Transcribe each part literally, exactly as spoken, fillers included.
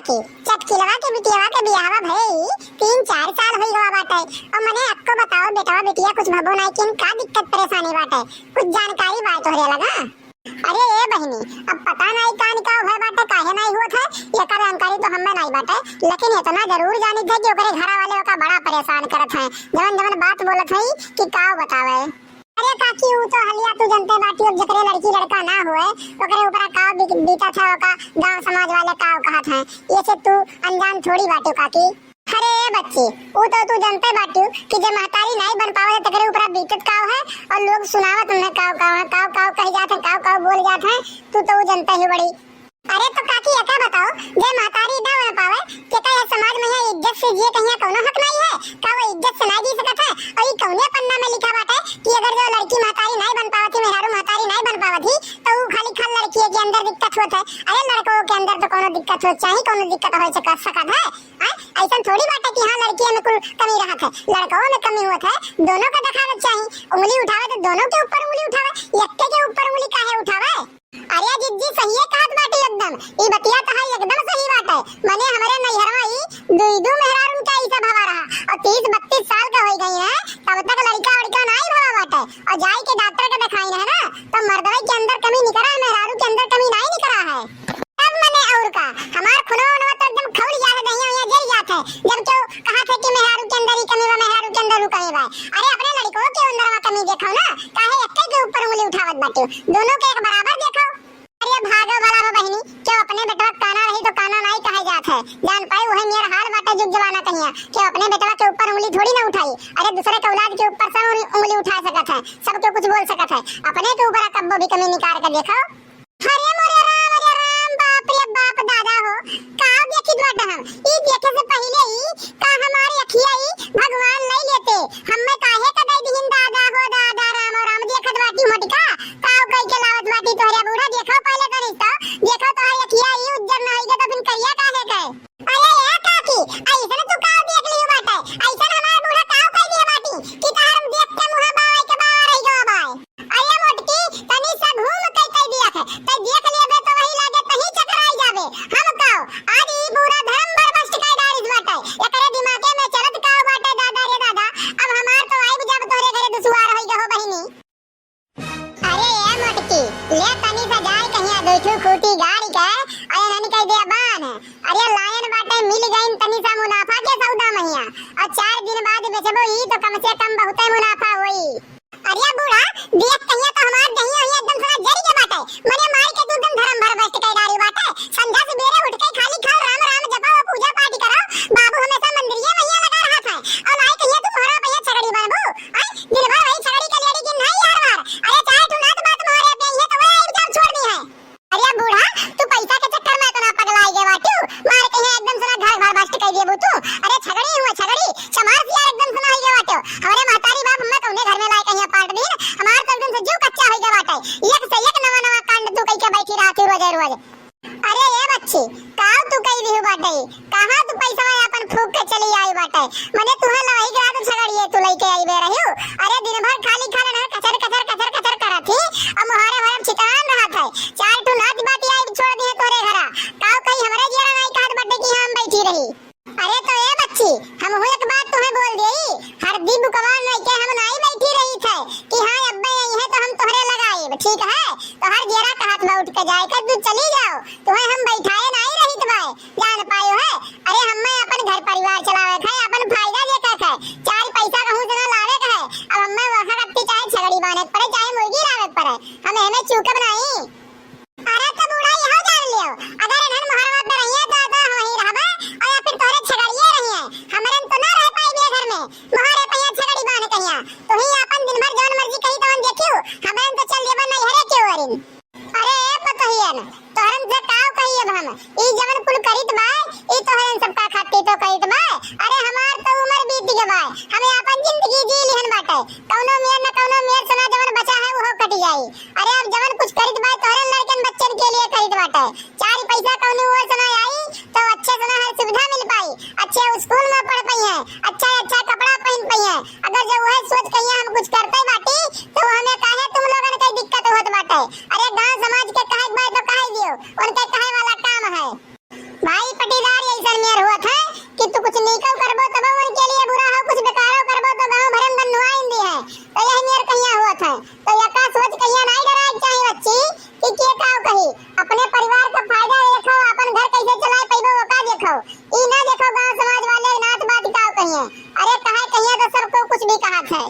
काकी, चटकिलवा के बिटियावा के बियाहवा भये ही तीन चार साल होई गवा बाटे। और मने अक्को बताओ बेटवा बिटिया कुछ भबो नाई किन, का दिक्कत परेशानी बाटे? कुछ जानकारी बा तोहरे लगा? अरे ए बहिनी, अब पता नाई कान का भय बाटे, काहे नाई होत है, एकर जानकारी तो हमें नाई बाटे, लेकिन इतना जरूर जानित है कि ओकरे घरा वाले ओका बड़ा परेशान करत हैं, जवन जवन बात बोलत हैं कि का बतावे। अरे काकी, ऊ तो हलिया तू जनते बाटी, अब जेकरे लड़की लड़का ना होए, ओकरे ऊपरा काव बी-, बीतत है, ओका गांव समाज वाले काव कहत हैं, ये से तू अनजान थोड़ी बाटू काकी। अरे ए बच्ची, ऊ तो तू जनते बाटू कि जे महतारी नाई बन पावत है, तेकरे ऊपरा बीतत काव है, और लोग सुनावत उन्हें काव काव है, काव काव कही जात है, काव काव बोल जात है, तू तो ऊ जनते ही बड़ी। अरे तो काकी, एका बताओ, जे महतारी ना बन पावे, तेका यह समाज में यहाँ इज्जत से जिए कहिया कौनो हक नाई है? का वो इज्जत से ना जी सकत है? और ई कौने पन्ना में लिखा बाटे कि अगर जो लड़की महतारी नाई बन पावत ही, मेहरारू महतारी नाई बन पावत ही, तो ऊ खाली खाल लड़की के अंदर दिक्कत होत है? अरे लड़कों के अंदर तो कौनो दिक्कत हो, चाहे कौनो दिक्कत हो सकत, सकत है? हैं? ऐसन थोड़ी बाटे कि हाँ लड़कियों में कुल कमी रहत है, लड़कों में कमी होत है। दोनों का देखावे चाही, उंगली उठावे तो दोनों के ऊपर उंगली उठावे, यक्के के ऊपर उंगली काहे उठावे? अरे जिज्जी, सहिए कहत बाटी एकदम, ई बतिया तहार एकदम सही बाटे। मने हमरे नैहरवा ई दुई दू मेहरारून के ऐसा भवा रहा, और तीस बत्तीस साल का होई गई है, तब तक लड़का वड़का नाई भवा बाटे। और जाई के डॉक्टर के देखाई है ना, तब मर्दवे के अंदर कमी निकरा है, मेहरारू के अंदर कमी नाई निकरा है। तब मने और का, हमार खुनवा उनवा तो एकदम खौल जात है, दहिया उहिया जल जात है, जब केहू कहत है कि मेहरारू के अंदर ही कमी बा, मेहरारू के अंदर ही कमी बा। अरे अपने लड़कों के अंदर में कमी देखो ना, काहे एक्के के ऊपर उंगली उठावत बाटू, दोनों के एक बराबर देखो। अरे भागो भला हो बहिनी, केहू अपने बेटवा के काना रही तो काना नाई कहे जात है, जान पाई उहे मेर हाल बाटे जुग जमाना कहिया, केहू अपने बेटवा के ऊपर उंगली थोड़ी ना उठाई। अरे दूसरे के औलाद के ऊपर सब उंगली, उंगली उठा सकत है, सबके कुछ बोल सकत है, अपने के ऊपर कब्बो भी कमी निकाल के देखो। अरे मोरे राम, अरे राम, बाप रे बाप, दादा हो, का देखित बाटे हम? ई देखे से पहिले ही का हमार अखिया ई भगवान लई लेते, हम्मे काहे का दई दिहिन दादा हो, दादा राम राम, देखत बाटी मोटका, काव कई के लावत बाटी तोहरे बूढ़ा, देखो पहिले तनी तो, देखो तोहर अखिया ई उज्जर ना होई के तो फिर करिया काहे के? अरे ए काकी, ऐसन तू काव देख लियो बाटे, ऐसन हमार बूढ़ा काव कई दिए बाटी कि तोहर देख के मुहा बावई के बावा रही गवा बाय। अरे मोटकी, तनी सा घूम के कई दिया है, तै देख लेबे तो वही लागे तहीं चकराई जाबे। हम काव, आज ई पूरा धर्म भर भ्रष्ट कई डारिस बाटे, एकरे दिमागे में चलत काव बाटे दादा रे दादा, अब हमार तो आइब जब तोहरे घरे दुसुआर होई गहो बहिनी। अरे ए मोटकी, ले तनी सा जाए कहिया दो ठू खूटी गाड़ी के, अरे नन कई दे बान। अरे लायन बाटे मिल गईन तनी सा मुनाफा के सौदा महिया, और चार दिन बाद बेचबो ई तो कम से कम बहुते मुनाफा होई। अरे बूढ़ा, देख कहिया तो हमार दहिया हिया एकदम सारा जरी के बाटे, मने मार के तू एकदम धर्म भर भ्रष्ट कई डारी बाटे। संझा से बेरे उठ के खाली खाओ, राम राम जपाओ, पूजा पाठ करो, बाबू हमेशा मंदिरिये महिया लगा रहा था। और लाई कहिया तू मोहरा पे छगड़ी बनबू, आय दिन भर वही छगड़ी के लेड़ी गिन नहीं यार वार। अरे चाहे तू नात बात मोहरे पे ये तो वही जब छोड़ दी है। अरे बूढ़ा, तू पैसा के चक्कर में इतना पगलाई गए बाटू, मार के यहाँ एकदम से ना घर भर भ्रष्ट कर दिए तू। अरे छगड़ी हुआ छगड़ी, चमार से यार एकदम से ना हो गए बाटू। हमारे महतारी बाप हमें कौने घर में लाए कहीं पाट दिन, हमार तो एकदम से जीव कच्चा हो गया बाटे। एक से एक नवा नवा कांड तू कई के बैठी रहती रोजे रोज। अरे ये बच्ची, काव तू कई दिहु बाटे, कहाँ तू पैसा अपन फूक के चली आई बाटे? मने तुहे लवही के रात छगड़िए तू लइके आई बे रहियो। अरे दिन भर खाली खालन है कचर कचर कचर कचर करत ही, अब मुहारे भरम छितरान रहत है। चार ठू नात बात आई छोड़ दिए तोरे घरा। काव कहीं हमरे जियरा नहीं कहत बाटे कि हम बैठी रही। अरे तो ए बच्ची, हम हूँ एक बात तुम्हें बोल देई, हरदी बुकवा नहीं के हम नाई बैठी रही थे कि हाँ अब्बे यही है तो हम तोहरे लगाए, ठीक है? तो हर जेरा कहत बा उठ के जाए के तू चली जाओ, तुम्हें हम बैठाए नाई रही तो भाई जान पायो है। अरे हमें अपन घर परिवार चलावे के है, अपन फायदा देखे के है, चार पैसा कहूँ से ना लावे के है। अब हमें वहाँ रखती चाहे छगड़ी बांधे के पड़े, चाहे मुर्गी लावे के पड़े, हम एमे चूकब नहीं। अरे तो बूढ़ा यहो जान लियो, अगर इन्हन मोहरवा पे रहिए तो, तो हम वहीं रहबे और या फिर तोहरे छगड़िए रहिए। हमरे तो ना रह पाई ये घर में, मोहरे पे यहाँ छगड़ी बांध कहिया। तू ही अपन दिन भर जवन मर्जी कही तवन देखियो, हमरे तो चल देबे नहीं हरे क्यों अरिन। अरे ए पतोहियन, तोहरन से काव कही अब हम, ई जवन कुल करित बा, ई तोहरन सबका खातिर तो करित बा। अरे हमार तो उम्र बीत गए बा, हमें अपन जिंदगी जी लिहन बाटे, कौनो मेर न कौनो मेर सोना जवन बचा है वो कट जाई। अरे अब जवन कुछ करित बा तोहरे लड़कन बच्चन के लिए करित बाटे। चार पैसा कौनो ओर से ना आई तो अच्छे से ना हर सुविधा मिल पाई, अच्छे स्कूल में पढ़ पाई है, अच्छा अच्छा कपड़ा पहन पाई है। अगर जो वह सोच कहिए हम कुछ करते बाटी तो हमें काहे तुम लोगन के दिक्कत होत बाटे? अरे गांव समाज के कहे के बा तो कहे दियो, उनके कहे वाला काम है। भाई पटीदार यार हुआ था कि तू कुछ नीको करबो तब उनके लिए बुरा हो, कुछ बेकारो करबो तो गाँव भरे में बदनुआ इंदी है। तो यही मेर कहिया हुआ था। तो यका सोच कहिया नाई डराए के चाही बच्ची कि के काव कही। अपने परिवार का फायदा देखो, अपन घर कैसे चलाए पैबो वो का देखो। ई ना देखो गाँव समाज वाले नात बात काव कहिए। अरे कहे कहिए तो सबको कुछ भी कहा था।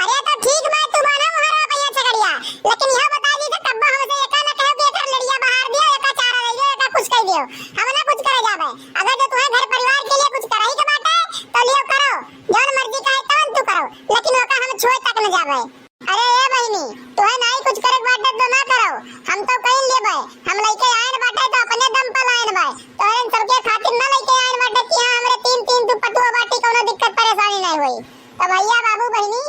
अरे तो ठीक बा, तू बाना मोहर बा भैया छगड़िया, लेकिन यह बता दी तो कब्बा हमसे एका ना कहो कि एकर लड़िया बहार दियो, एका चारा दे दियो, एका कुछ कह दियो। हम ना कुछ करे जाबे। अगर जो तुम्हें घर परिवार के लिए कुछ करही के बाटे तो लियो करो, जौन मर्जी कहे तवन तू करो, लेकिन ओका हम छुए तक न जाबे। अरे ए बहिनी, तुम्हें नाई कुछ करे के बाटे तो ना करो, हम तो कहीं लेबे। हम लइके आयन बाटे तो अपने दम पर लायन बा, तोहरे सबके खातिर ना लइके आयन बाटे कि हाँ हमरे तीन तीन तू पतुआ बाटी, कोनो दिक्कत परेशानी नहीं होई। तो भैया बाबू बहिनी,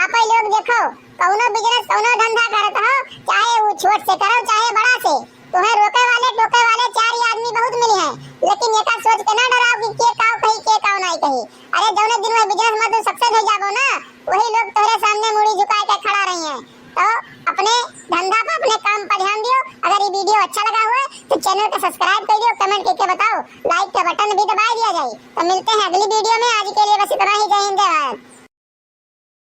आप ही लोग देखो, कौनो बिजनेस कौनो धंधा करत हो, चाहे वो छोट से करो चाहे बड़ा से, तुम्हें रोके वाले टोके वाले चार ही आदमी बहुत मिली हैं, लेकिन एका सोच के ना डराओ कि के काव कही के काव नहीं कही। अरे जौने दिन वह बिजनेस में तू सक्सेस हो जाबो ना, वही लोग तोहरे सामने मुड़ी झुकाए के खड़ा रही हैं। तो अपने धंधा पर अपने काम पर ध्यान दियो। अगर ये वीडियो अच्छा लगा हुआ है तो चैनल को सब्सक्राइब कर दियो, कमेंट करके बताओ, लाइक का बटन भी दबा दिया जाए। तो मिलते हैं अगली वीडियो में, आज के लिए बस इतना ही। जय हिंद, जय भारत।